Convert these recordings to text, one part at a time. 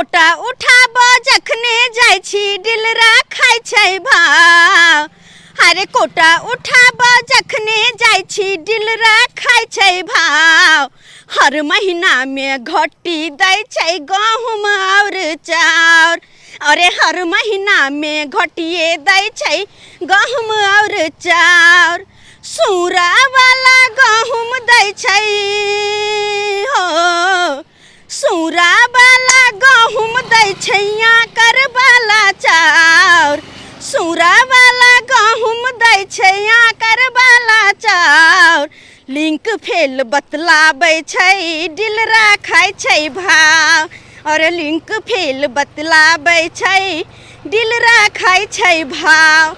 Quota उठाब जखने जाइ छी डिलरा खाइ छै भाव। अरे कोटा उठाब जखने जाइ छी डिलरा खाइ छै भाव। हर महीना में घटी दै छै गहूम और चाउर। अरे हर महीना में घटिए दै छै गहूम और चाउर। सूरा वाला गहूम दै छै हो, सूरा वाला गहूम दै छै आकर वाला चाउर। सूरा वाला गहूम दै छै आकर वाला चाउर। लिंक फेल बतलाबै छै डिलरा खाइ छै भाव। और लिंक फेल बतलाबै छै डिलरा खाइ छै भाव।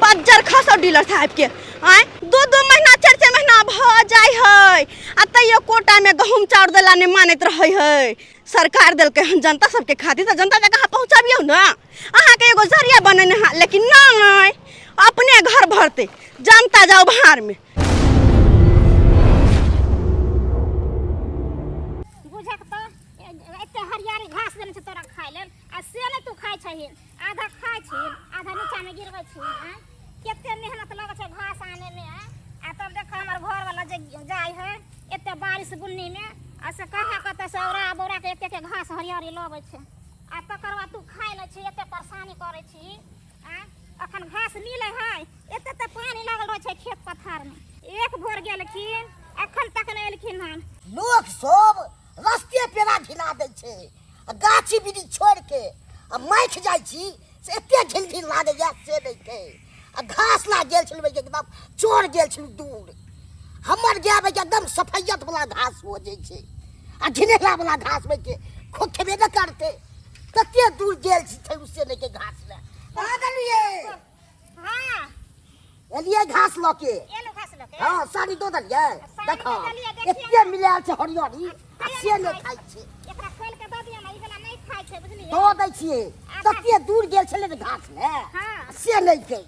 बज्जर खसौ डीलर साहब के, आँय दू दू महीना चारि चारि महीना भऽ जाइ है आ तैयो कोटामे गहूम चाउर देला नहि मानैत रहै है। सरकार देलकै हन जनता सबके खातिर तऽ जनता तक अहाँ पहुँचबियौ ने। अहाँके एगो जरिया बनेने हँ, लेकिन नहि अपने घर भरतै, जनता जाउ भाड़मे। बुझक तऽ एते हरियारी घास देने छै तोरा खाय लेल आ से नहि तू खाइ छहिन, आधा खाइ छिहिन आधा नीचामे गिरबै छिहिन। आँय कते मेहनत लगै छै घास आनैमे। आँय आ तब देख हमर घरवला जे जाइ है एते बारिश बुन्नीमे आ से कहाँ कतऽ से औरा बौरा के एते घास हरियारी लबै छै आ तकर बाद तू खाइ नहि छी, एते परेशानी करै छी। आँय अखन घास मिलै है, एते तऽ पानि लागल रहै छै खेत पथारमे। एक भोर गेलखिन अखन तक नहि एलखिन हन। लोक सब रस्ते पेड़ा घिना दै छै आ गाछी वृक्ष छोड़ि के आ माखि जाइ छी से एते घिन घिन लागैया से नहि छै। आ घास ला गेल छलहुँ एकदम चोर गेल छलहुँ दूर, हमर गाय एकदम सफैयत वाला घास हो जाइ छै आ घिनेला वाला घास में के खोखेबे नहि करतै। तते दूर गेल छी छलहुँ से नहि के घास ला। कहाँ गेलियै? हाँ एलियै घास लऽ के। एलहुँ घास लऽ के? हाँ, साड़ी दऽ देलियै। साड़ी देखो, दऽ देलियै, देखियौ। एते मिलायल छै हरियरी आ से नहि खाइ छै। एकरा खोलि के दऽ दियौ ने, ई वला नहि खाइ छै, बुझलियै? दऽ दै छियै। तते दूर गेल छलै ने घास ले, हाँ। से नहि छै।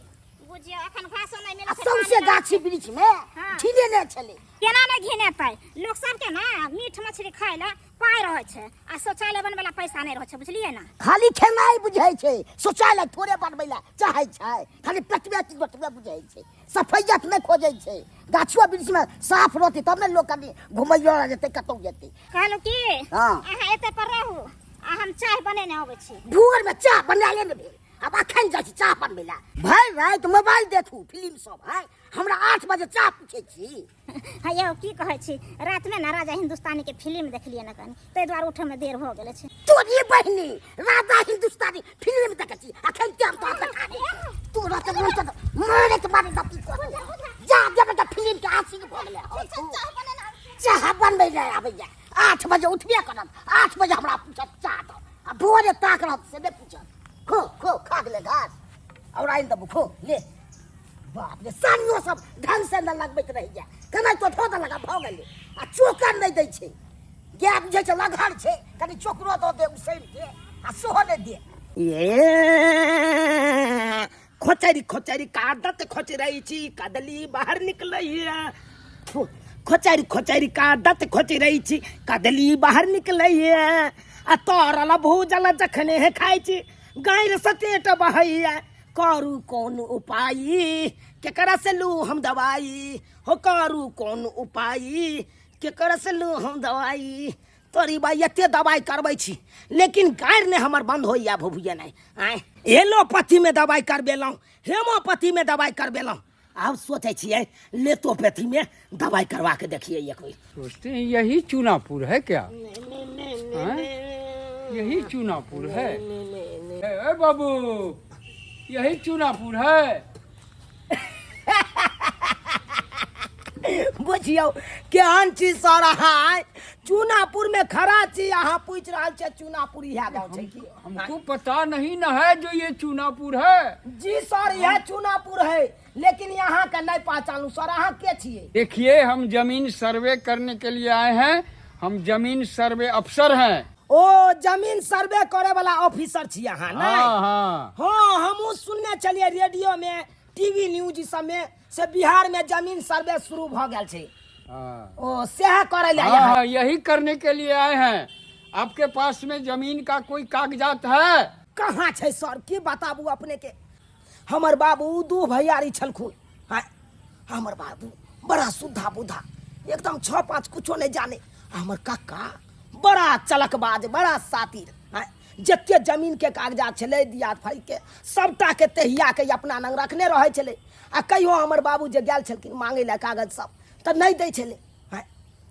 बुझियौ अखन घासो नहि मिलै आ छै, सौंसे पानि गाछी वृक्ष में हाँ। घिनेने छलै। केना नहि घिनेतै? लोक सबके ने मीट मछली खाय लए पाइ रहै छै आ शौचालय बनबै लए पैसा नहि रहै छै, बुझलियै ने? खाली खेनाइ बुझै छै, शौचालय थोड़े बनबै लए चाहै छै। खाली पेटबे की गोटबे बुझै छै, सफैयत नहि खोजै छै। गाछियो वृक्ष में साफ रहतै तब ने लोक कनि घुमैयो लए जेतै, कतौ जेतै। कहलहुँ की, हाँ। अहाँ एतऽ पर रहू आ हम चाय बनेने अबै छी। भोर में चाह बनाले ने भेल, आब अखन जाइ छी चाह बनबै लए। भरि राति मोबाइल देखू फिल्म सब है, हमरा 8 बजे चाह पूछै छी। हाँ यौ की कहै छी, रातिमे ने राजा हिंदुस्तानी के फिल्म देखलियै ने कनि, ताहि दुआरे उठैमे देर भऽ गेल छै। तोरी बहिनी राजा हिंदुस्तानी फिल्म देखै छी अखन टाइम तो देखा दे। तोरा तऽ मन तऽ मारे के मारे दती कर जा जब तऽ फिल्म के आशिक भऽ गेलै। चाह बनबै लए आबैया 8 बजे उठबे करत, 8 बजे हमरा पूछत चाह दऽ, आ भोरे ताक रहत से नहि पूछत। खो खो खा गेलै घास और आनि देबू, खो ले। बाप रे, सानियो सब ढंग से न लगबैत रहैया, केना तो धो देलक आ भऽ गेलै। आ चोकर नहि दै छै, गाय बुझै छै लगहर छै, कनि चोकरो दऽ दे उसैन के आ सेहो नहि दे। ए खोचरि खोचरि कादत खोचरै छी, कदली बाहर निकलैया। खोचरि खोचरि कादत खोचरै छी, कदली बाहर निकलैया। आ तरल भूजल जखने खाइ छी, गारि सटेट बहैया। करू कोन उपाय, केकरा से लू हम दवाई हो, करू कोन उपाय, केकरा से लू हम दवाई। तोरी बाई एते दवाई करबै छी लेकिन गारि नहि हमर बंद होइया भुभुए नहि। आँय एलोपैथी में दवाई करबेलहुँ, हेमोपैथी में दवाई करबेलहुँ, आब सोचै छियै लेतोपैथी में दवाई करवा के देखिए एक बेर। सोचते हैं यही चूनापुर है क्या? हैं? यही चूनापुर है? ए बाबू यही चूनापुर है? बुझियौ केहन छी सर अहाँ, चूनापुर में खड़ा छी, अहाँ पूछि रहल छियै चूनापुर इएह गाँव छै की? हमको पता नहीं न है जो ये चूनापुर है। जी सर यह चूनापुर है, लेकिन यहाँ के नहीं पहचानू सर, अहाँ के छियै? देखिए हम जमीन सर्वे करने के लिए आए हैं, हम जमीन सर्वे अफसर हैं। ओ जमीन सर्वे करे वाला ऑफिसर छी अहाँ? नहीं हाँ हाँ हाँ, हमहूँ सुनने छलियै रेडियो में, टीवी न्यूज सब में से बिहार में जमीन सर्वे शुरू भ गेल छै। हाँ। ओ सएह करे ले हाँ, आए। हाँ, यही करने के लिए आए हैं। आपके पास में जमीन का कोई कागजात है? कहाँ छै सर, की बताबू अपने के। हमर बाबू दू भैयारी छलखुन। आँय, हमर बाबू बड़ा सुधा बुधा, एकदम छः पाँच कुछो नहीं जाने। हमर कक्का बड़ा चलकबाज, बड़ा सातिर। आँय, जते जमीन के कागजात छलै दियाद फाइ के सबटा के तहिया के अपना नंग रखने रहै छलै। आ कहियो हमर बाबू जे गेल छलखिन मांगै लए कागज सब तऽ नहि दै छलै। आँय,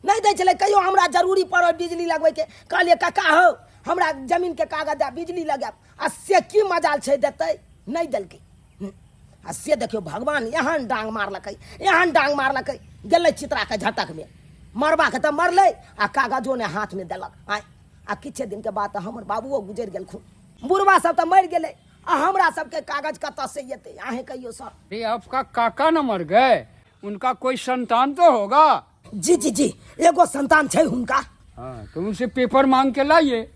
नहि दै छलै। कहियो हमरा जरूरी पड़ल बिजली लगबैके, कहलियै कक्का हौ हमरा जमीनके कागज दए बिजली लगायब, आ से की मजाल छै देतै, नहि देलकै। आ से देखियौ भगवान एहन डांग मारलकै, एहन डांग मारलकै, गेलै चित्राके झटकमे, मरबाके तऽ मरलै आ कागजो नहि हाथमे देलक। आँय, आ किछे दिनके बाद तऽ हमर बाबुओ गुजरि गेलखुन, बुढ़बा सब तऽ मरि गेलै, आ हमरा सबके कागज कतऽ से एतै, अहें कहियौ सर। अरे आपका काका न मर गए, उनका कोई संतान तो होगा? जी जी जी, एगो संतान छै हुनका। हाँ, तो उनसे पेपर मांग के लाइए।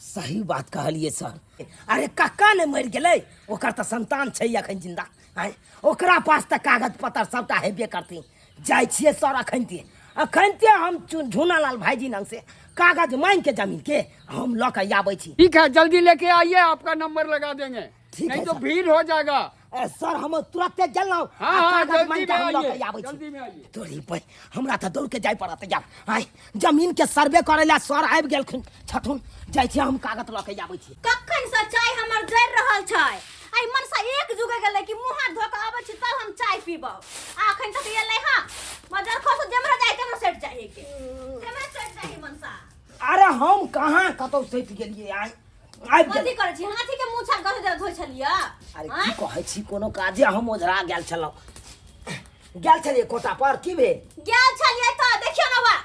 सही बात कहलिए सर। अरे कक्का ने मरि गेलै, ओकर तऽ संतान छै अखन जिंदा। आँय, ओकरा पास तऽ कागज पत्तर सबटा हेबे करतै। जाइ छियै सर अखनते, अखनते हम झूनालाल भाईजी लग से कागज मांगि के जमीन के हम लऽ के आबै छी। ठीक है, जल्दी लेके आइए, आपका नंबर लगा देंगे। ठीक नहीं है तो सर। भीड़ हो जाएगा। ए, सर हम तुरंते गेलहुँ। हाँ, आ हाँ, कागज जल्दी मांगि के में हम लऽ के आइए, आबै छी। जल्दी में आइए। तोरी पर हमरा तऽ दौड़ के जाय पड़त यार। आँय, जमीन के सर्वे करे ला सर आबि गेलखिन छथुन, जाइ छी हम कागज लऽ के आबै छी। कखन से चाय हमर जरि रहल छै, आइ मनसा एक जुगे गेलै कि मुँह हाथ धो के आबै छी तब हम चाय पीबौ, आ अखन तक एलै हँ मजर खसो जेमरा जाइ तेमरा सटि जाइ के, तेमरा सटि जाइ मनसा। अरे हम कहाँ कतौ सटि गेलियै? आइ आबि कथी गेलै। करै छी? हाथी के मुँह छाप गधे देल धोइ छलियै? अरे आँय? की कहै छी, कोनो काजे हम ओझरा गेल छलहुँ, गेल छलियै कोटा पर, की भेल? गेल छलियै तऽ देखियौ ने बा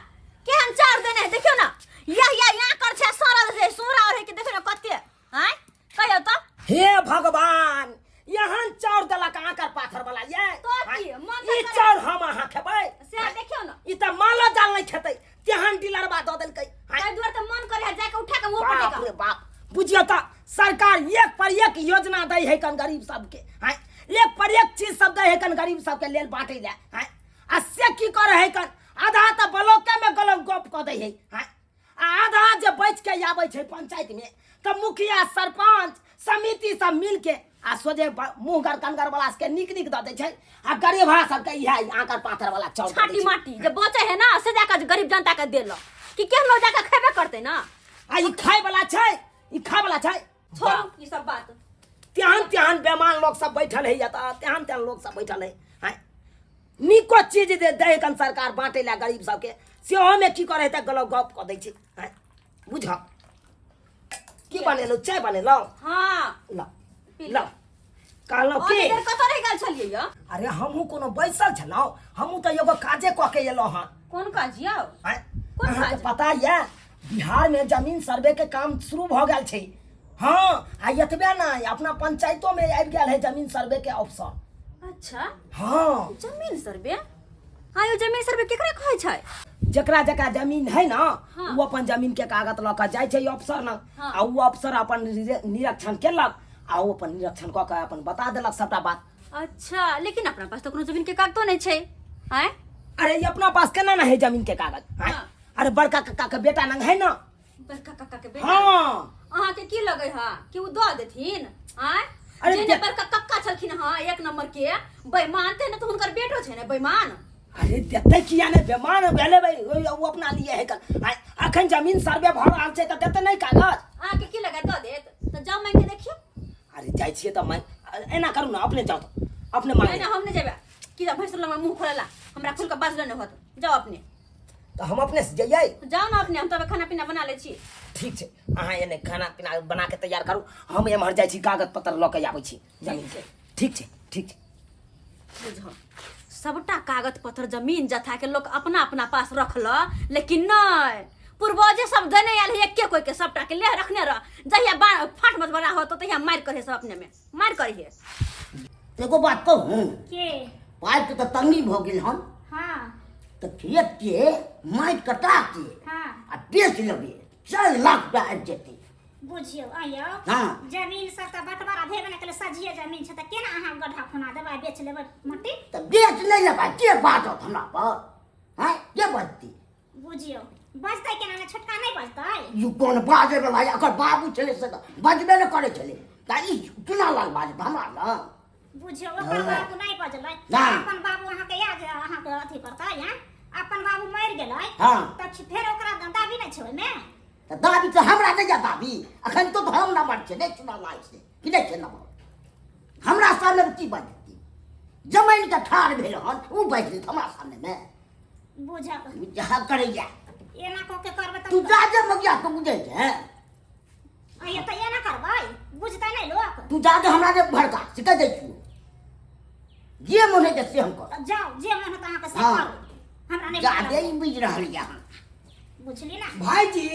केहन चार देने है, देखियौ ने यह यह यहाँ कर छै सड़ल छै सोरा और है कि देखियौ ने कते। आँय कहियौ तऽ। हे भगवान, एहन चाउर देलक आकर पाथर वाला ये। तो की, मन तऽ ई करे। चाउर हम अहाँ खेबै? से देखियौ ने। ई तऽ मालो जाल नहि खेतै तेहन डीलरबा दऽ देलकै। आँय, ताहि दुआरे तऽ मन करे है जाके उठा के मुँह पर बाप रे बाप, बुझियौ तऽ सरकार एक पर एक योजना दै है कन गरीब सबके। आँय, एक पर एक चीज सब दै है कन गरीब सबके लेल बांटै लए। आँय, आ से की करे है कन, आधा तऽ ब्लॉके में गलम गप कऽ दै है। आँय, आ आधा जे बचि के आबै छै पंचायत में तऽ मुखिया सरपंच समिति सब मिल के आ सोझे मुँह गर कनगर वाला सबके नीक नीक दऽ दै छै, आ गरीबहा सबके इएह आंकर पाथर वाला चाउर दऽ दै छाटी छै। माटी जे बचे है ना से जाके गरीब जनता के देलक कि केहनो जाके खेबे करते ना। आ ई खाय वाला छै, ई खाय वाला छै। छोड़ू ई सब बात। तेहन तेहन बेमान लोग सब बैठल है एतऽ, तेहन तेहन लोग सब बैठल है। आँय, नीको चीज जे दै कन सरकार बाँटै लए गरीब सबके, सेहोमे की करै तऽ गलत गप कऽ दै छै। आँय, बुझ की बनेलहुँ? चाय बनेलहुँ? हाँ। ल ल कहलहुँ और की इधर कतऽ रहि गेल छलियै यौ? अरे हमहूँ कोनो बैसल छलहुँ, हमहूँ तऽ एगो काजे कऽ के एलहुँ हँ। कोन काज यौ? आँय, कोन अहाँके काज? पता यऽ बिहारमे जमीन सर्वे के काम शुरू भऽ गेल छै। हाँ, आ एतबे नहि, अपना पंचायतो में आबि गेल है जमीन सर्वे के अफसर। अच्छा। हाँ। जमीन सर्वे? हाँ यो जमीन सर्वे केकरा कहै छै? जकरा जकरा जमीन है ना, हाँ। वो अपन जमीन के कागज लऽ के जाइ छै अफसर लग। हाँ। आ वो अफसर अपन निरीक्षण केलक, आ ओ अपन निरीक्षण कऽ के अपन बता देलक सबटा बात। अच्छा, लेकिन अपना पास तऽ कोनो जमीन के कागजो नहि छै। आँय? अरे ई अपना पास केना ना है जमीन के कागज? आँय? हाँ। अरे बड़का कक्का के बेटा नंग है ना। बड़का कक्का के बेटा? हाँ। अहाँ के की लगे है कि उ दऽ देथिन? आँय? अरे जे ने बड़का कक्का छलखिन हँ एक नंबर के बेईमान, ते ने तऽ हुनकर बेटो छै ने बेईमान। अरे देतै किया नहि, बेमान भेलै भाई, ओ अपना लिए है कल। आँय, अखन जमीन सर्वे भऽ रहल छै तऽ देतै नहि कागज? अहाँ के की लगे दऽ देत? तऽ जाउ मांगि के देखियौ। अरे जाइ छियै तऽ मांगि, एना करू ने, अपने जाउ तऽ अपने मांगि। नहि, हम नहि जेबै। की भैंस लग मुँह खोलला, हमरा खुल के बाजलो नहि होत। जाउ अपने। तऽ हम अपने से जइयै? जाउ ने अपने, हम तब खाना पीना बना लै छी। ठीक छै, अहाँ एने खाना पीना बना के तैयार करू, हम एम्हर जाइ छी कागज पत्तर लऽ के आबै छी जमीन के। ठीक छै, ठीक छै। बुझो सबटा कागज पत्तर जमीन जथा के लोक अपना अपना पास रखल, लेकिन नहि पूर्वजे सब देने आयल है एके कोई के, सबटा के ले रखने रह, जहिया फाट मत बना होतो तहिया मारि करे सब अपने में मारि करिहे। एगो बात कहूँ? के? पाइ के तऽ तंगी भऽ गेल हन। हाँ। तऽ खेत के माटि कटा के हाँ। आ बेच लेबै, 4 लाख रुपया आबि जेतै। बुझियौ आइयो। हाँ। जमीन सब तऽ बंटवारा भेबे नहि केलै, सझिये जमीन छै तऽ केना अहाँ गड्ढा खुना देबै आ बेच लेबै मट्टी? तऽ बेच नहि लेबै, के बाजत हमरा पर? आँय, के बजतै? बुझियौ बजतै केना ने छोटका नहि बजतै ई कोन बाजै वला यऽ? एकर बाबू छलै से तऽ बजबे नहि करै छलै तऽ ई चुना लाल बाजत हमरा लग बुझियौ ओकर बाबू नहि बजलै नहि। अपन बाबू अहाँके याद अहाँके अथी करतै हैं अपन बाबू मरि गेलै हँ। तऽ फेर ओकरा दाबी नहि छै ओहिमे तऽ दाबी तऽ हमरा नहि यऽ दाबी अखन तो हम नम्बर छै नहि चुना लाल छै कि नहि छै नम्बर हमरा सामने की बाजती जमीन के ठाढ़ भेल हन ओ बाजि लेत हमरा सामने मे बुझब जहाँ करैया एना कऽ के करबै तू तऽ जा जे मगिया तू बुझै छै अइए तऽ एना करबै बुझतै नहि लोक तू जा जे हमरा जे भड़का से कहि दै छियौ जे मन हेतै से हम करब तऽ जाउ जे मन होत अहाँके से हँ। करू हमरा नहि जा मतलब। दे ई बुझि रहल यऽ अहाँ बुझली ना भाईजी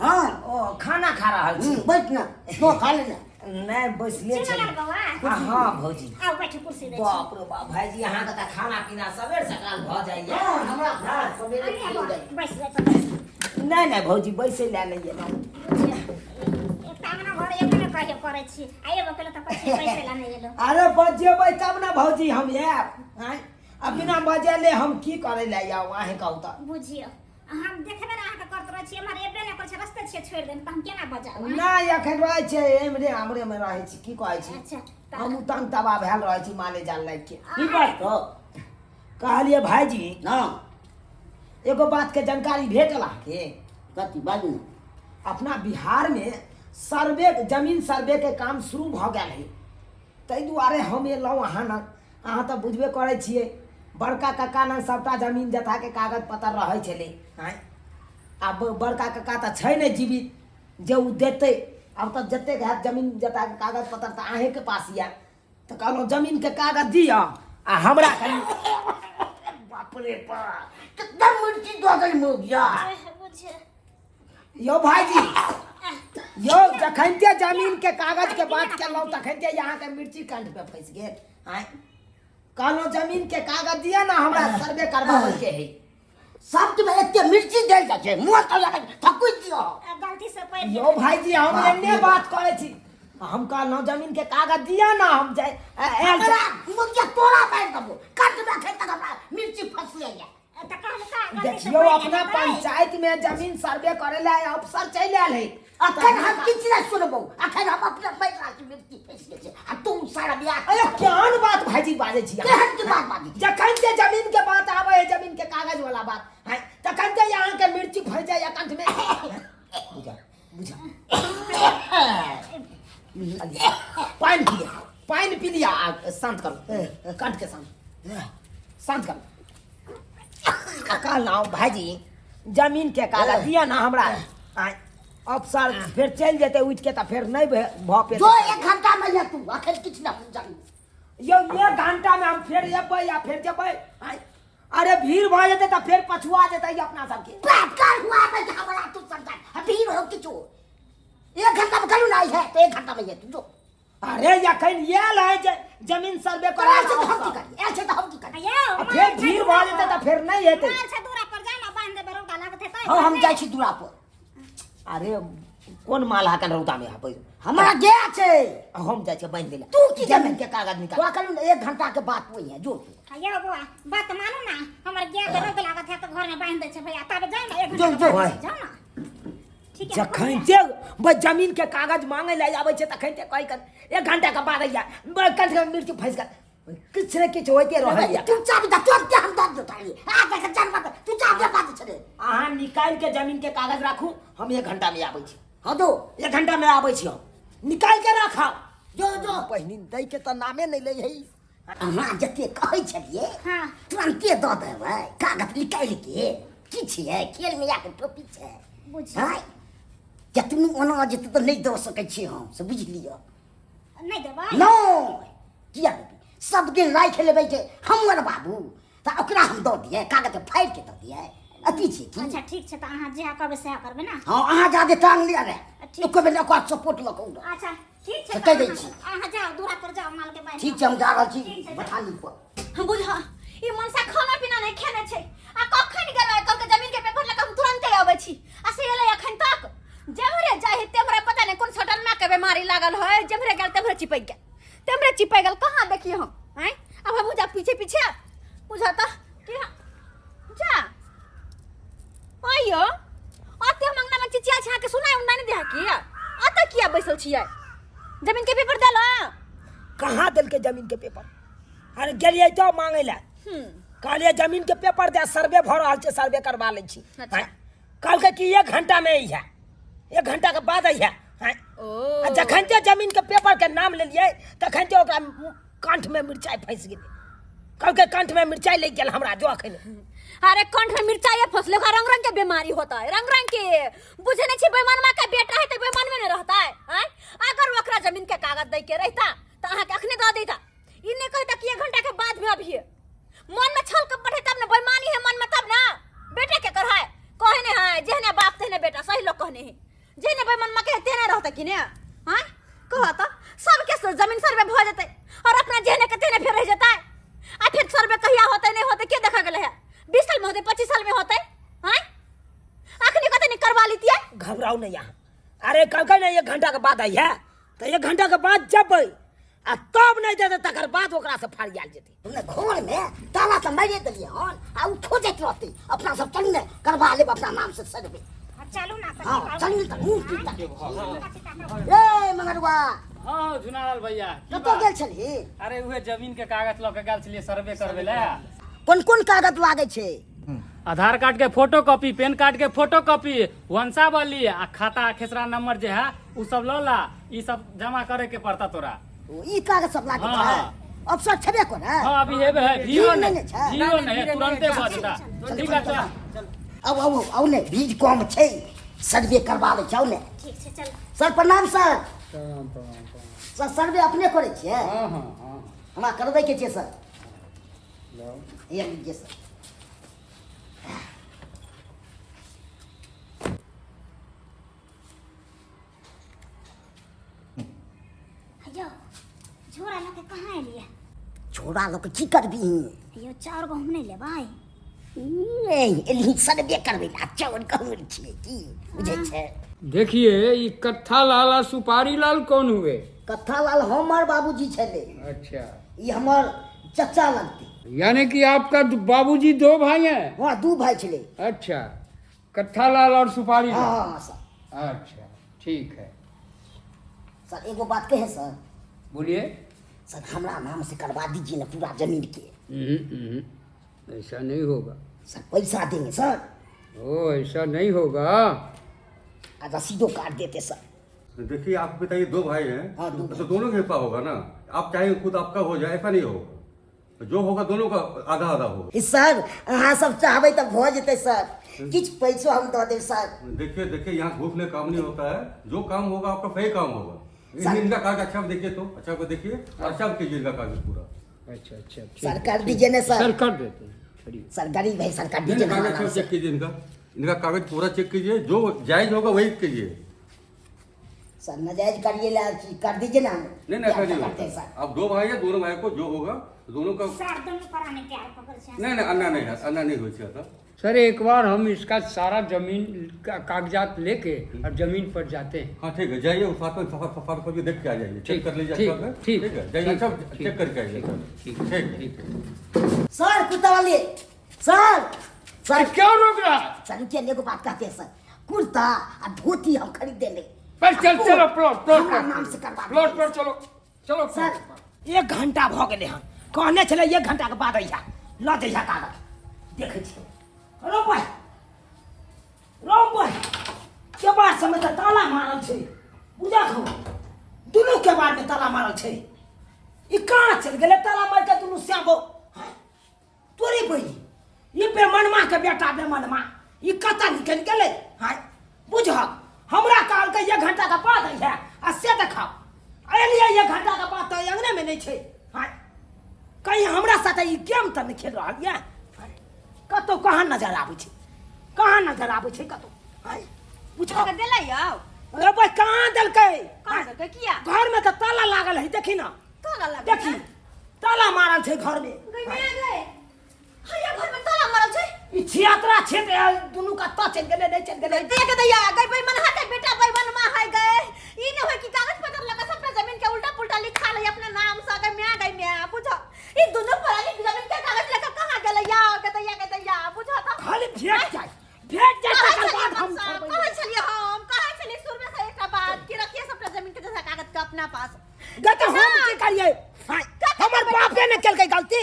हाँ ओ खाना खा रहल छी बैठ ना तो खा लेना नहि बैसले चुना छली लाल बौआ हाँ भौजी आउ बैठू कुर्सी दै छी बाप रे बाप भाईजी अहाँके तऽ खाना पीना सबेर सकाल भऽ जाइए हाँ हमरा हाँ सवेरे अरे खा बौआ, जाइ बैस जाइ तऽ बैस नहि नहि भौजी बैसै लए नहि एलहुँ बुझियौ एकटा अंगना घर एबे नहि कहियो करै छी आ एबो केलहुँ तऽ कहै छी बैसै लए नहि एलहुँ अरे बजेबै तब ने भौजी हम आयब आँय आ बिना बजेले हम की करै लए आउ अहेँ कहू तऽ बुझियौ हम देखबे ने अहाँके करत रहै छी एम्हर एबे नहि करै छै रस्ते छियै छोड़ि देने तऽ हम केना बजाउ आँय? नहि एखन रहै छै एम्हरे हमरे मे रहै छी की कहै छी अच्छा तऽ हमहूँ तंग तबाह भेल रहै छी माले जाल लागि के की बात हो कहलियै भाईजी हाँ एगो बात के जानकारी भेटल अहाँके कथी बाजू ने अपना बिहार में सर्वे जमीन सर्वे के काम शुरू भऽ गेल है ताहि दुआरे हम एलहुँ अहाँ लग अहाँ तऽ बुझबे करै छियै बड़का कक्का लग सभटा जमीन जथाके कागज पत्तर रहै छलै आँय आब बड़का कक्का तऽ छै नहि जीवित जे ओ देतै आब तऽ जतेक हैत जमीन जथाके कागज पत्तर तऽ अहीँके पास यए तऽ कहलहुँ जमीनके कागज दिअ आ हमरा कनि बाप रे बाप कितना मिर्ची दऽ गेल मुगिया बुझे यौ भाईजी यौ जखनते जमीन के कागज के बात केलहुँ तखनते अहाँके मिर्ची कंठ पे फँसि गेल आँय कहलहुँ जमीन के कागज दिअ ने हमरा सर्वे करबाबै के है शब्द में एते मिर्ची देल जाइ छै मुँह तऽ लगै थकुच दियौ गलती से पड़ि यौ भाईजी हम एन्ने बात करै छी हम कहलहुँ जमीन के कागज दिअ ने हम जाय आयल तोरा मुगिया तोरा मारि देबो कंठ में अखन तक हमरा मिर्ची फंसले तऽ कहलका गलती से देखियौ पड़ि अपना गेल हेतै। पंचायत में जमीन सर्वे करे ला अफसर चलि आयल है अखन हम किछु नहि सुनबौ अखन हम अपने बैठ छी मिर्ची फँसि गेल छै आ तू सारा बियाह अरे केहन बात भाईजी बाजै छी अहाँ? केहन की बात बाजै छी? जखन से जमीन के बात आबै है जमीन के कागज वाला बात है तखन से यहाँ के मिर्ची फंस जाए कंठ में बुझा बुझा पानि पी लिया पानि पी लिया आ शांत करू कंठ के शांत शांत करू कहलहुँ भाईजी जमीन के कागज दिअ ना हमरा आँय, अफसर फेर चलि जेतै उठि के तऽ फेर नहि भऽ जो पेतै एक घंटा में ये तू अखन किछु नहि जानी यौ एक घंटा में हम फेर एबै आ फेर जेबै आँय, अरे भीड़ भऽ जेतै तऽ फेर पछुआ जेतै अपना सबके बात कर हुआ मैं हमरा तू समझा भीड़ हो किछु एक घंटा में करू ना है तो एक घंटा में ये तू जो अरे अखन आयल है जे जमीन सर्वे तोरा करे ऐसे तो हम की करी ऐसे तो हम की करी यौ आ फेर भीड़ भऽ जेतै तऽ फेर नहि हेतै माल छै दूरा पर जा ना बांध देबै रौदा लागत हेतै हाँ हम जाइ छी दूरा पर अरे कोन माल हकन रौदा में हपै हमरा गया छै हम जाइ छियै बान्हि दै तू की जमीन के कागज निकाल तोरा कहलहुँ ने एक घंटा के बात वही है जो तू। यौ बौआ बात मानू ना हमर गाय के रौद लागत है तऽ घर में बांध दै छै भैया तब जाउ ना एक जो, घंटा जो। बाद जाउ ना ठीक है जखन जे बस जमीन के कागज मांगे ले आबै छै तखन ते कहि कर एक घंटा के बाद अइया कंठ के मिर्ची फंसि गेल किछु ने किछु होइते रहैया तू चाबी दे तुरंते हम दऽ दियौ ताली आ देख जानवर तू चाबी बात छै रे अहाँ निकालि के जमीन के कागज राखू हम एक घंटा में आबै छी हाँ दो एक घंटा में आबै छी हम निकालि के राखब जो जो पहिनी दै के तऽ नामे नहि लै है अहाँ जते कहै छलियै हाँ। तुरन्ते दऽ देबै कागज निकालि के की छियै खेल मिया के टोपी छै बुझ आँय जतनो ओना जेतै तऽ नहि दऽ सकै छी हम से बुझि लिअ नहि देबै नहि किया देबै सब दिन राखि लेबै जे हमर बाबू तऽ ओकरा हम दऽ दियै कागज फाड़ि के दऽ दियै अथी छै की अच्छा ठीक छै तऽ अहाँ जएह कहबै सएह करबै ने हँ अहाँ जादे टांग लिअ रे ठीक। एको बेर ओकरा सपोर्ट लऽ कऽ उड़ब। अच्छा ठीक छै तऽ कहि दै तऽ छी। अहाँ जाउ दूरा पर जाउ माल के बान्हि ठीक छै हम जा रहल छी ठीक छै। बथानी पर हम बुझ ई मनसा खाना पीना नहीं खेने छै आ कखन गेलै कहलकै जमीन के पेपर लऽ कऽ हम तुरंते अबै छी आ से एलै अखन तक जेम्हरे जाइ है तेम्हरे पता नहीं कोन सटल माँ के बीमारी लागल है जेम्हरे गेल तेम्हरे चिपक गेल तेम्हरे चिपक गेल कहाँ देखिए हम आँय अब हम जा पीछे पीछे बुझा तऽ कि जा आइयो अते हम अंगना में चिचिया छै अहाँके सुनाई उनाई नहि दे की अते किया बैसल छियै जमीन के पेपर देला कहाँ देलकै जमीन के पेपर अरे गेलियै तऽ मांगै लए कहलियै जमीन के पेपर दे सर्वे भऽ रहल छै सर्वे करवा लै छी अच्छा। आँय? कहलकै कि एक घंटा में अइहे एक घंटा के बाद अइहे आँय? ओ आ जखन ते जमीन के पेपर के नाम लेलियै तखन ते ओकरा कंठ में मिरचाई फंसि गेलै कहलकै कंठ में मिरचाई लागि गेल हमरा जो अखन अरे कंठ में मिर्चाई फसले ओकरा रंग रंग के बीमारी होता है रंग रंग के बुझे नहीं छी बेईमानमा के बेटा है तो बेईमान में नहीं रहता है आँय? अगर ओकरा जमीन के कागज दे के रहता तो अहाँ के अखने दऽ देता ई नहीं कहता कि एक घंटा के बाद में अभी मन में छल कपट है तब ना बेईमानी है मन में तब ना बेटा के कर है कहे नहीं है जेहने बाप तेहने बेटा सही लोग कहने है जेहने बेईमान के तेहने रहता कि ने हाँ कह तो सबके जमीन सर्वे भऽ जेतै और अपना जेहने के तेहने फेर रह जेतै आ फिर सर्वे कहिया होतै नहीं होतै के देखा गेलै है 20 साल में होतै 25 साल में होतै हाँ अखनी कते नहीं करवा लीतियै घबराउ नहीं यहाँ अरे कहलकै ने एक घंटा के बाद अइहे तऽ एक घंटा के बाद जबै आ तब नहि देतै तकर बाद ओकरा से फरियाल जेतै ने घर में ताला तऽ मारिए देलियै हन आ ओ खोजैत रहतै अपना सब चलू ने करवा लेब अपना नाम से सर्वे चलू ना हाँ चलू तऽ मुँह की तकै ए मंगरुआ हाँ झुनालाल भैया की कतऽ बात? गेल छलही अरे उहे जमीन के कागज लऽ के गेल छलियै सर्वे करबै लए कोन कोन कागज लागै छै आधार कार्ड के फोटो कॉपी पेन कार्ड के फोटो कॉपी वंशावली आ खाता खेसरा नंबर जे है उ सब लऽ ला ई सब जमा करे के पड़ता तोरा ओ, ई कागज सब लागै हाँ, छै हाँ। अफसर छेबे करे हाँ अभी हेबे है भीड़ो भीड़ नहीं नहि छै। भीड़ो नहीं है तुरंते भऽ जेता ठीक है चल आउ आउ आउ ने भीड़ कम छै सर्वे करवा लै छै आउ ने ठीक छै चल सर प्रणाम सर प्रणाम प्रणाम प्रणाम सर सर्वे अपने करै छियै हाँ हाँ हाँ हमरा करबैके छै सर लाओ ये लीजिए सर यौ झोरा लऽ के कहाँ एलियै झोरा लऽ कऽ की करबही यौ चाउर गहूम नहि लेबै नहि एलही सर्वे करबै ला चाउर गहूम छियै की बुझै छै देखिए ये कत्था लाल आ सुपारी लाल कौन हुए कत्था लाल हमर बाबूजी छलै अच्छा ई हमर चचा लगतै यानी कि आपका बाबूजी दो भाई हैं हँ दू भाई छलै अच्छा कत्था लाल और सुपारी हँ लाल हँ सर अच्छा ठीक है सर एगो बात कहे सर बोलिए सर हमरा नाम से करवा दीजिए ना पूरा जमीन के ऐसा नहीं होगा सर पैसा देंगे सर ओ ऐसा नहीं होगा आ रसीदो काट देते सर देखिए आप बताइए दो भाई हैं हाँ, दो तो दोनों का हिस्सा होगा ना आप चाहेंगे खुद आपका हो जाए ऐसा नहीं होगा जो होगा दोनों का आधा आधा होगा ई सर अहाँ सब चाहबै तऽ भऽ जेतै सर किछु पैसो हम दऽ देब सर देखिए देखिए यहाँ घूस में काम नहीं होता है जो काम होगा आपका सही काम होगा इनका कागज अच्छा देखिए तो अच्छा को देखिए और अच्छा कीजिए इनका कागज पूरा अच्छा अच्छा ठीक सर कर दीजिए ना सर सर कर देते हैं छोड़िए सर गरीब है सर कर नहीं, दीजिए नहीं, ना कागज हमारा नाम अच्छा से चेक कीजिए इनका इनका कागज पूरा चेक कीजिए जो जायज होगा वही कीजिए सर नाजायज करिए ला कर दीजिए ना नहीं नहीं ऐसा क्या नहीं करते हैं होता सर आप दो भाई है दोनों भाई को जो होगा दोनों का सर दुनू प्राणी प्यार पकड़ छै नहीं नहीं अन्ना नहीं है अन्ना नहीं हो था सर एक बार हम इसका सारा जमीन का कागजात लेके और जमीन पर जाते हैं हाँ ठीक है जाइए उस साथ में सफर सफर करके देख के आ जाइए चेक ठीक, कर लीजिए ठीक, अच्छा से। ठीक, ठीक है जाइए ठीक, अच्छा ठीक, चेक करके आइए ठीक, ठीक है ठीक। सर कुत्ता वाले सर सर क्यों रोक रहा है? सर रुकिए एगो बात कहते हैं सर कुर्ता आ धोती हम खरीद देंगे बस चल चलो प्लॉट प्लॉट हमरा पर नाम से करवा प्लॉट दीजिए। पर चलो चलो सर प्लॉट पर। एक घंटा भऽ गेलै हन कहने छलै एक घंटाके बाद अइहा लऽ जइहा कागज देखै छियै रौ भाइ रौ भाइ केबाड़ सबमे तऽ ताला मारल छै बुझलहो दुनू केबाड़मे ताला मारल छै ई कहाँ चलि गेलै ताला मारि कऽ दुनू श्यामो तोरे बहिन ई बेमनमा के बेटा बेमनमा ई कतऽ निकलि गेलै हाय बुझहक हमरा कहलकै एक घंटा के बाद अइहे आ से देखब एलियै एक घंटा के बाद तऽ अङ्गनेमे नहि छै हाय कहीं हमरा साथे ई गेम तऽ नहि खेल रहल यऽ हाय, कतहु कहाँ नजर आबै छै कहाँ नजर आबै छै कतहु हाय बुझहक देलै यौ अरे भाई कहाँ देलकै कहाँ देलकै किया घरमे तऽ ताला लागल है देखी ना ताला लागल देखी ताला मारल छै घर में गई माय गई हैया घर में ताला मारल छै ई छियातरा छेद दुनू कत्ता चलि गेलै नहि चलि गेलै देख दैया गई बेईमान हाथे बेटा बेईमान मा है गए ई न होय कि कागज पत्र लगा सबटा जमीन के उल्टा पुल्टा लिखा ले अपना नाम से गई म्या गई म्या बुझो ई दुनू प्राणी जमीन के कागज लेकर कहां गेलै या के दैया के दैया बुझो तो खाली भेट जाय भेट जाय अपना पास। गे तऽ हम की करियै? आँय, हमर बापे ने केलकै गलती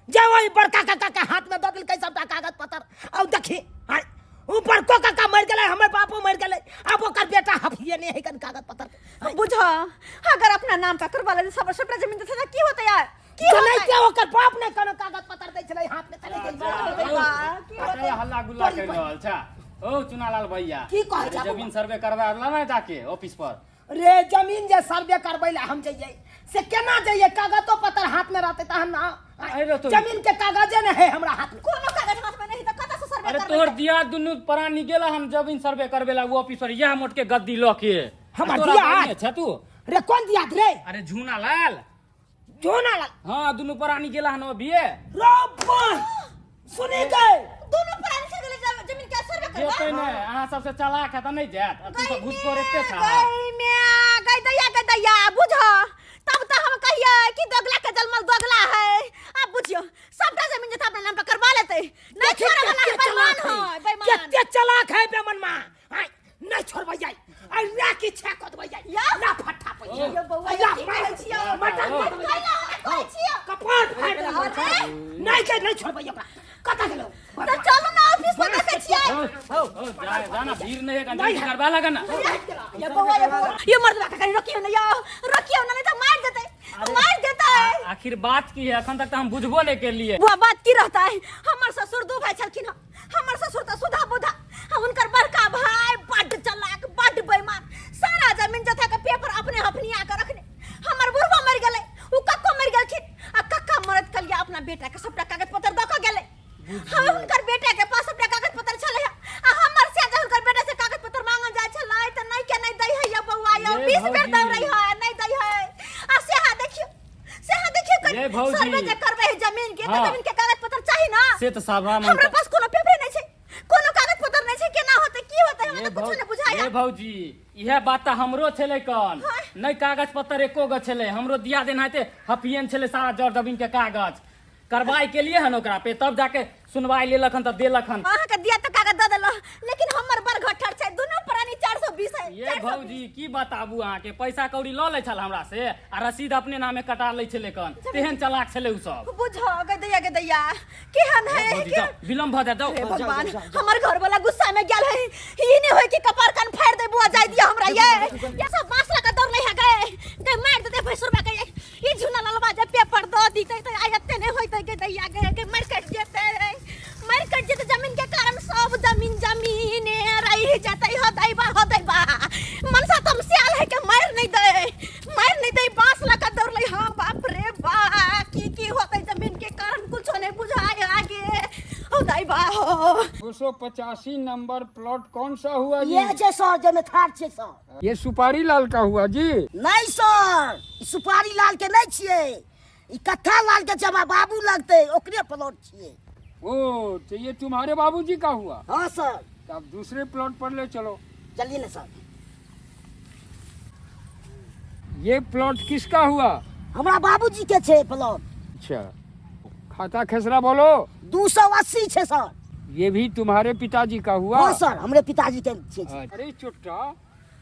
जे ओहि बड़का काका के हाथ में दऽ देलकै सबटा कागज पत्तर। आब देखी, आँय, उ बड़को काका मरि गेलै, हमर बापो मरि गेलै, आब ओकर बेटा हफिए नहि है कन कागज पत्तर के। बुझ, अगर अपना नाम पर करवा ले सब सबटा जमीन तऽ की होतै यार? की तऽ नहि होतै? ते ओकर बाप नहि कोनो कागज पत्तर दै छलै हाथ में, तऽ नहि दै बा, की कतऽ हल्ला गुल्ला कर रहल छा ओ चुनालाल भैया? की कहै छा? जमीन सर्वे करवा ला ना जाके ऑफिस पर। रे, जमीन जे सर्वे करबै लए हम जइयै से केना जइयै? कागजो पत्तर हाथ में रहतै तहन ना। अरे तो- जमीन के कागजे ने है हमरा हाथ में। कोनो कागज हाथ में नहीं तऽ कतऽ से सर्वे अरे करबै? तोहर दिया दुनू प्राणी गेला हम जमीन सर्वे करबे ला वो ऑफिस पर, यह मोट के गद्दी ल के। हमर तोरा दिया? बहिने छे तू? रे, कोन दियाद रे? अरे झूना लाल। जोना लाल? हाँ, दुनू प्राणी गेला हन अभिये। रो बा, सुनी गए? दोनों प्राणी से गेले जमीन के सर्वे करवा। जेतै नहि, अहाँ सबसे चालाक है तऽ नहि जायत, आ तू सब घुसखोर एते छा। गई म्या गई दैया, गई दैया। बुझ तब तो हम कहिए कि दोगला के जलमल दोगला है। अब बुझियो, सबटा जमीन जथा अपना नाम पर करवा लेते, नहीं देखी छोड़े वाला है, कते बेईमान चलाक है। है, बेईमान। कते चलाक है बेमन मां। आय, नहीं छोड़बै जाय, आय राखी छे कदबै जाय। या। ना फट्टा पै। यो बौआ, या, की कहै छियौ? मटन ओ। कदबै जाय। कहै छियौ? कपार फाड़ि देबै। अरे। नहीं के नहीं छोड़बै ओकरा। कतऽ गेलौ? तऽ चलू ना ऑफिस पर, देखै छियै। ओ, जा जाना, भीड़ नहीं है, जल्दी करवा लगा ना। ये बौआ, ये बौआ, ये मर्दवा के कहीं रोकियो ना, यो रोकियो ना, नहीं तो मार देते, मार देता है। आखिर बात की है? अखन तक तो हम बुझबो नहीं के लिए। बुआ, बात की रहता है, हमर ससुर दू भाई छलखिन हन। हमर ससुर तऽ सुधा बुधा, आ हुनकर बड़का भाई बड्ड चालाक, बड्ड बेईमान, सारा जमीन जथा के पेपर अपने हफनिया के रखने। हमर बुढ़बा मरि गेलै, उ कक्को मरि गेलखिन, आ कक्का मरत कलिया अपना बेटा के सबटा कागज पत्र दऽ के गेलै। हम हुनकर बेटा के पास सबटा कागज पत्र छलै, आ हमर से जे हुनकर बेटा से कागज पत्र मांगल जाइ छलै तऽ नहि के नहि दै है। यो बौआ, यो ये 20 बेर भौजी। दौड़ै है, नहि दै है। आ सेहा देखियो, सेहा देखियो, ये भौजी। सर्वे जे करबै है जमीन के, तऽ हाँ। जमीन के कागज पत्र चाही ना। से तऽ सावा मन हमरा पास कोनो पेपरे नहि छै, कोनो कागज पत्र नहि छै। केना होतै, की होतै, हमरा ये तऽ कुछो भौ- नहि बुझाया। ये भौजी, इएह बात तऽ हमरो छलै कन। हाँ। नहि कागज पत्तर एको गो छलै हमरो। दिया देना हेतै हफियन छलै सारा जर जमीन के कागज। कार्रवाई के लिए हन ओकरा पे, तब जाके सुनवाई लेलक हन तऽ देलक हन। अहाँके दिया तऽ कागज दऽ देलहुँ, लेकिन हमर बड़ घट्ठर छै, दुनू प्राणी 420 है। ये 420। भौजी, की बताबू अहाँके, पैसा कौड़ी लऽ लै छल हमरा से आ रसीद अपने नामे कटा लै छलै कन, तेहन चलाक छलै उ सब। बुझ गे दैया, गे दैया, केहन है? भौजी, जाउ, विलम्ब भऽ जायत, जाउ। हे भगवान, हमर घर वाला गुस्सा में गेल है, ई नहीं होय कि कपार कान फाड़ दे। बुआ, जाय दिया हमरा। ये सब बांस लगा दौड़ नहीं है गए, गए मार देते भैंसुरबा के। ई झुना ललवा जे पेपर दऽ दीते तऽ आइ एते नहीं होइते। गे दैया गे, गे मर कट जेते, मर कट जेते। जमीन के कारण सब जमीन जमीन रह जेते। हो दैबा, हो दैबा, मनसा तुम सियाल है के मार नहीं दे, मार नहीं दे। बांस लगा दौड़ले। हाँ, बाप रे बा, की की होते जमीन के कारण, कुछो नहीं बुझाय आगे। हो दैबा हो। 285 नंबर प्लॉट कौन सा हुआ जी? ये छै सर, जाहिमे ठाढ़ छै सर। ये सुपारी लाल का हुआ जी? नहीं सर, ई सुपारी लाल के नहीं छियै, ई कत्था लाल के छै, हमरा बाबू लगतै, ओकरे प्लॉट छियै। ओ, तो ये तुम्हारे बाबूजी का हुआ? हाँ सर। तो अब दूसरे प्लॉट पर ले चलो। चलिए ना सर। ये प्लॉट किसका हुआ? हमरा बाबूजी के छै प्लॉट। अच्छा, खाता खेसरा बोलो। 280 छै सर। ये भी तुम्हारे पिताजी का हुआ? हाँ सर, हमरे पिताजी के छै। अरे चुट्टा,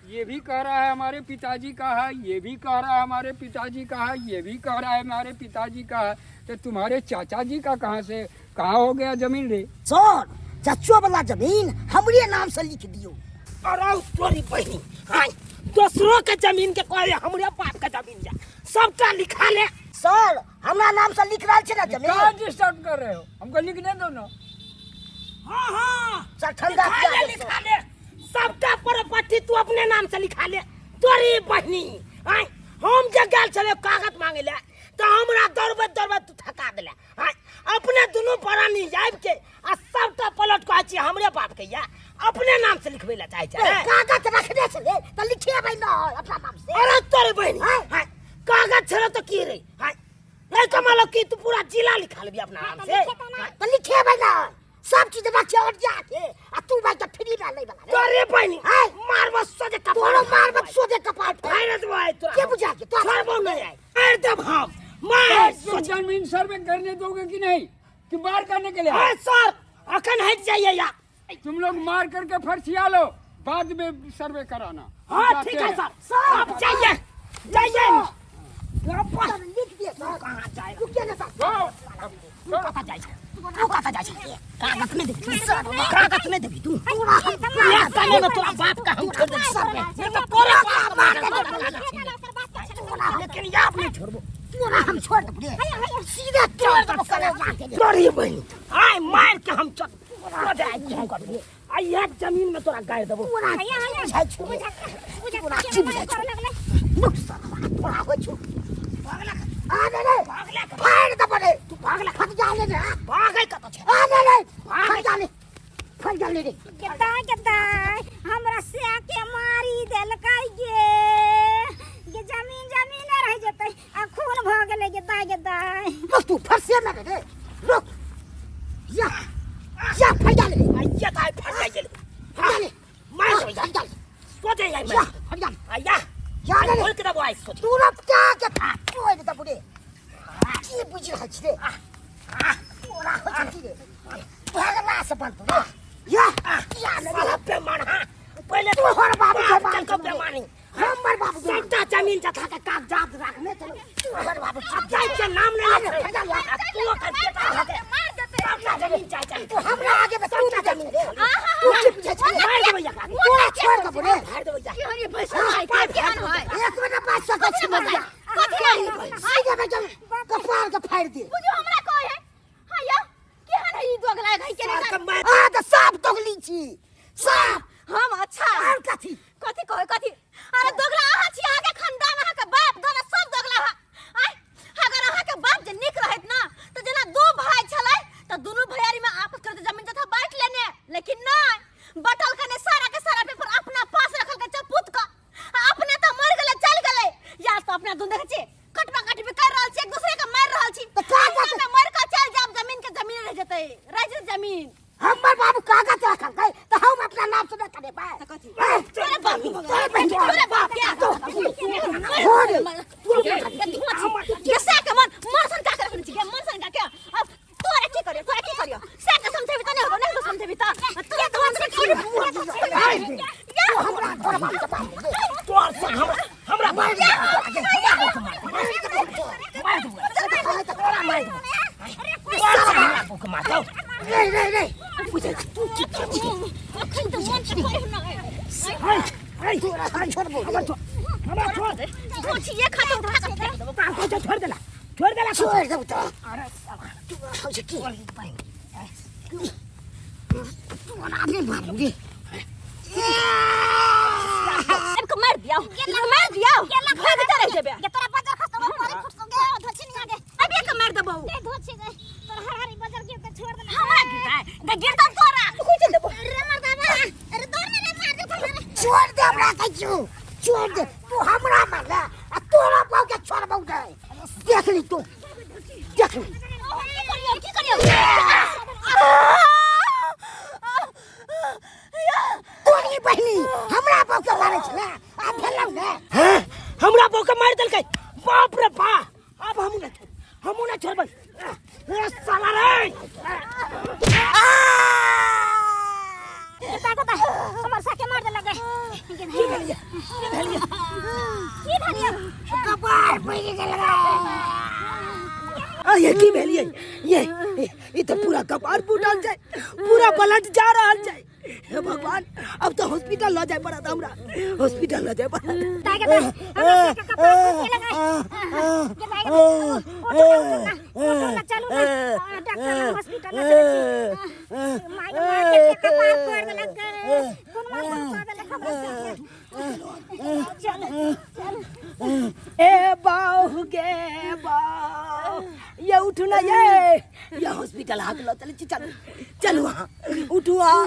ये भी कह रहा है हमारे पिताजी का है, ये भी कह रहा है हमारे पिताजी का है, ये भी कह रहा है हमारे पिताजी का है, तो तुम्हारे चाचा जी का कहाँ से कहाँ हो गया जमीन रे? सर, चचो वाला जमीन हमरे नाम से लिख दियो। अरे तोरी बहिनी, आय दोसरों के जमीन के कहे हमरे बाप के जमीन जा, सबटा लिखा ले। सर, हमरा नाम से लिख रहल छै ना जमीन। कहाँ डिस्टर्ब कर रहे हो, हमको लिखने दो ना। हाँ हाँ। सर, ठंडा लिखा पिया ले। दे सर। लिखा ले सबटा प्रॉपर्टी, तू अपने नाम से लिखा ले। तोरी बहिनी, आय हम जे गेल छले कागज मांगे ले तऽ हमरा दौड़बैत दौड़बैत तू थका देले। आय अपने दुनू प्राणी आबि के आ सबटा पलट कहै छी हमरे बाप के या अपने नाम से लिखबै लए चाहै छै। कागज रखने छलै तऽ लिखेबै ना अपना नाम से। अरे तोरे बहिनी, आय कागज छलै तऽ की रे? आय नहीं कमालो की तू पूरा जिला लिखा लेबी अपना नाम से? तऽ लिखेबै ना, सब चीज रखे और जाके आ तू भाई के फ्री में ले वाला रे। तोरे बहिनी, आय मारबो सोझे कपार। तोरो मारबो सोझे कपार। फाड़ि देबो आइ तोरा। के बुझा के तोरा? छोड़बो नहीं आइ, मारि देब हम, मार। तुम जमीन सर्वे करने दोगे कि नहीं, कि बाहर करने के लिए आए? आय सर, अखन हटि जाइए या। तुम लोग मार करके फर्शिया लो, बाद में सर्वे कराना। हाँ जाते ठीक है हैं। सर, आप जाइए जाइए। तू कतऽ जाइ छै तू कतऽ जाइ छै कागज नहि देबी कागज नहि देबी तू एक समय में तोरा बाप का हम छोड़ देब सब नहीं तो तोरा बाप मार देबो लेकिन याब नहीं छोड़बो तोरा हम छोड़ देबो रे सीधे तोड़ देबो कलेजा के रे। तोरी बहिन आय मार के हम चल तोरा आइ खून कर देबो आ एक जमीन में तोरा गाड़ देबो तोरा की बुझाइ छौ रे? तोरा की बुझाइ छौ मुख सरवा तोरा होइ छौ आ रे रे फाड़ देबो रे तू भागला फट जा ले रे भागै कतऽ छै आ रे रे फट जा ले फट जा ले रे गेदा गेदा हमरा से के मारी देलकै गे गे जमीन जमीन रह जेतै आ खून भऽ गेलै गेदा गेदा रुक तू फरसे में रे रुक या या फट जा ले रे आइया त आइ फट जाइ गेलै फट जा ले मार देबो फट जा ले सोचे जाइ या फट जा ले आइया या रे खोल के देबो आइ सोचे तोरा क्या के तोड़ देबो रे की बुझि रहल छी रे तोरा होइ छै की रे भगला से बनतो रे या या ले रे साला बेमान हां पहिले तोहर बाबू के बाप बाप के बेमानी हमर बाबू के सबटा जमीन जथा के कागजात राखने चलो तोहर बाबू अब जाय के नाम नहीं ले फट जा ले तू ओकर बेटा हके मार देते सबटा जमीन चाहे चाहे तू हमरा आगे में तू ना जमीन रे तू की बुझै छी मार देबो एकरा तोरा छोड़ देबो रे मार देबो जा की हरी पैसा है केहन है एक मिनट बात सकै छी मरिया कथी है सीधे में जब कपार के फाड़ दे बुझू हमरा कहै है हां यौ केहन है ई दोगला है के मार के मार आ त साफ दोगली छी साफ हम अच्छा और कथी कथी कहै कथी अरे दोगला अहाँ छी अहाँ के खानदान अहाँ के बाप दादा सब दोगला है आय अगर अहाँ के बाप जे नीक रहैत ना तऽ जेना दू भाई छलै तऽ दुनू भैयारी में आपस करते जमीन जथा बांट लेने लेकिन नहीं बटल कने सारा के सारा पेपर अपना पास रखल के चपूत का आ अपने तऽ मर गेलै चल गेलै यार तऽ अपना दुनू देखै छी कटवा कटवी कर रहल छी एक दूसरे के मार रहल छी तऽ का करतै? में मर के चल जाब जमीन के जमीन रह जेतै रह जेतै जमीन हमर बाबू कागज रखलकै तऽ हम अपना नाम से नहि करेबै तऽ कथी? ए, तोरे बाप के तोरे बहिन तोरे बाप के हो रे ये से के मन मन सन का करखन छी मन सन का के अब तोरे की करियो तोरे की करियो से के समझेबी त नहीं होबो नहीं समझेबी त तोरे तो हम से तू हमरा तोरा बाप के बाप रे। तोर से हमरा हमरा मार दे मार देबो तोरा मार देबो तोर से हमरा बुक मार दो रे रे रे बुझै तू की अखन त मन से कोई ना हाय हाय तोरा हम छोड़बो हमरा छोड़ हमरा छोड़ कुछ ये खाता उठा के फेंक देबो बाप को छोड़ देला छोड़ देला छोड़ देबो तो अरे साला तोरा होइ छै की तोरा नहि मारू रे अब के मार दिया मार दिया भाग त रह जेबे गे तोरा बजर खसतो परे फुटतो गे धोछि नहीं आगे अब एक मार देबो गे धोछि गे तोरा हर हरी बजर गिर के छोड़ देना हमरा गिरता गे गिरता तोरा कुछ देबो अरे मर्दाना अरे दौड़ रे मार दे तोरा छोड़ दे हमरा कहै छियौ छोड़ दे तू हमरा मारले आ तोरा बाप के छोड़बौ नहि देख ली तू देख ली की करियो की करियो तोरी बहिनी हमरा बाप के मारै छले आ भेलौ ने हैं हमरा बहू के मार देलकै बाप रे बाप अब हमू ना छोड़ हमू ना छोड़बै ए साला रे गेदा गेदा हमर साके मार देलक गे की भेलिए की भेलिए की भेलिए कपार फूटि गेल रे आ ये की भेलिए ये ई तो पूरा कपार फूटल छै पूरा ब्लड जा रहल छै हे भगवान अब तो हॉस्पिटल ल जाय पड़त हमरा हॉस्पिटल ल जाय पड़त दाइ गे दाइ हमरा सबके कपार फूटि गेल गे दाइ गे उठू ना चलू ना डॉक्टर लग हॉस्पिटल लग चलै छी माय गे माय के कपार फोड़ देलक गे कोन मार कऽ देलक हमरा सबके चल चल ए बाहु गे बाहु ये उठू ना ये हॉस्पिटल हाथ लो चल चलू चलू हाँ उठू हाँ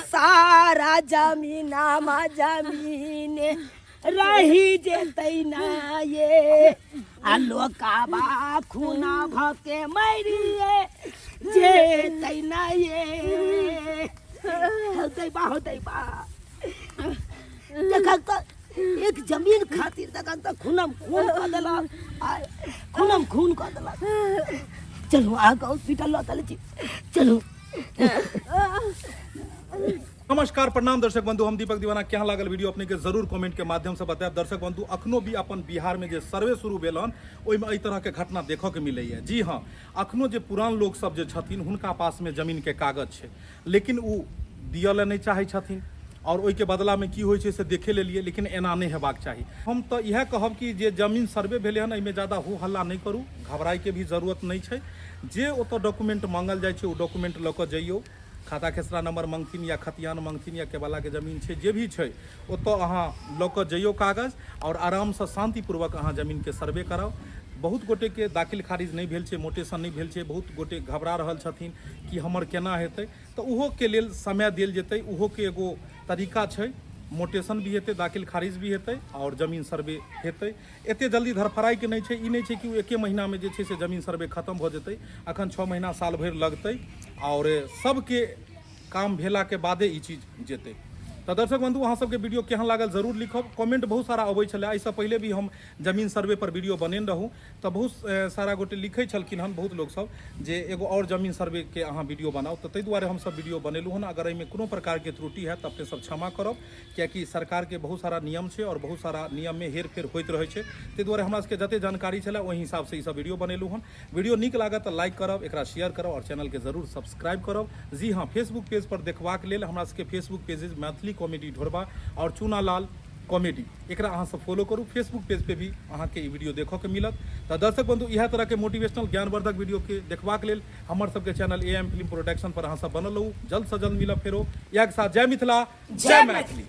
सारा जमीना मा जमीन रही जेतै ना ये आ लोकाबा खूना भके मरिए जेतै ना ये होतै बा होतै बा देखक तऽ एक जमीन खातिर देखक तऽ खूनम खून कऽ देलक आ खूनम खून कऽ देलक चलू अहाँके हॉस्पिटल लऽ चलै छी चलू नमस्कार प्रणाम दर्शक बंधु, हम दीपक दीवाना। केहन लागल वीडियो अपने के जरूर कमेंट के माध्यम से बतायब। दर्शक बंधु, अखनो भी अपन बिहार में जे सर्वे शुरू भेल हन ओहिमे एहि तरह के घटना देखऽ के मिलैया। जी हाँ, अखनो जे पुरान लोक सब जे छथिन हुनका पास में जमीन के कागज छै, लेकिन ओ दिअ लए नहि चाहै छथिन और ओहिके बदला में की होइ छै से देखे लेलिए, लेकिन एना नहि हेबाक चाही। हम तऽ इएह कहब कि जे जमीन सर्वे भेलै हन एहिमे ज्यादा हो हल्ला नहि करू, घबराइके भी जरूरत नहि छै। जे ओतऽ डॉक्यूमेंट मांगल जाइ छै ओ डॉक्यूमेंट लऽ कऽ जइयौ, खाता खेसरा नंबर मंगथिन या खतियान मंगथिन या केवालाके जमीन छै जे भी छै ओतऽ अहाँ लऽ कऽ जइयौ कागज आओर आरामसँ शान्तिपूर्वक अहाँ जमीनके सर्वे कराउ। बहुत गोटेके दाखिल खारिज नहि भेल छै, मोटेशन नहि भेल छै, बहुत गोटे घबरा रहल छथिन कि हमर केना हेतै, तऽ ओहोके लेल समय देल जेतै, ओहोके एगो तरीका छै, मोटेशन भी हेतै, दाखिल खारिज भी हेतै आओर जमीन सर्वे हेतै। एते जल्दी धड़फड़ाइके नहि छै, ई नहि छै कि ओ एके महीनामे जे छै से जमीन सर्वे खतम भऽ जेतै, अखन 6 महीना साल भरि लगतै आओर सबके काम भेलाके बादे ई चीज जेतै। तऽ दर्शक बंधु, अहाँ सबके वीडियो केहन लागल जरूर लिखब। कमेंट बहुत सारा अबै छलै, एहिसँ पहिले भी हम जमीन सर्वे पर वीडियो बनेने रहूँ तऽ बहुत सारा गोटे लिखै छलखिन हन, बहुत लोक सब जे एगो आओर जमीन सर्वेके अहाँ वीडियो बनाउ, तऽ ताहि दुआरे हमसब वीडियो बनेलहुँ हन। अगर एहिमे कोनो प्रकारके त्रुटि हैत तऽ अपने सब क्षमा करब, कियाकि सरकारके बहुत सारा नियम छै आओर बहुत सारा नियममे हेरफेर होइत रहै छै, ताहि दुआरे हमरा सबके जते जानकारी छलै ओहि हिसाबसँ ई सब वीडियो बनेलहुँ हन। वीडियो नीक लागत तऽ लाइक करब, एकरा शेयर करब आओर चैनलके जरूर सब्सक्राइब करब। जी हाँ, फेसबुक पेज पर देखबाक लेल हमरा सबके फेसबुक पेज अछि मैथिली कॉमेडी ढोरबा आओर चूनालाल कॉमेडी, एकरा अहाँ सब फॉलो करू। फेसबुक पेज पे भी अहाँके ई वीडियो देखऽ के मिलत। तऽ दर्शक बंधु, इएह तरहके मोटिवेशनल ज्ञानवर्धक वीडियो के देखबाक लेल हमर सबके channel A M film production पर अहाँ सब बनल रहू। जल्द से जल्द मिलब फेरो इएह के साथ। जय मिथिला, जय मैथिली।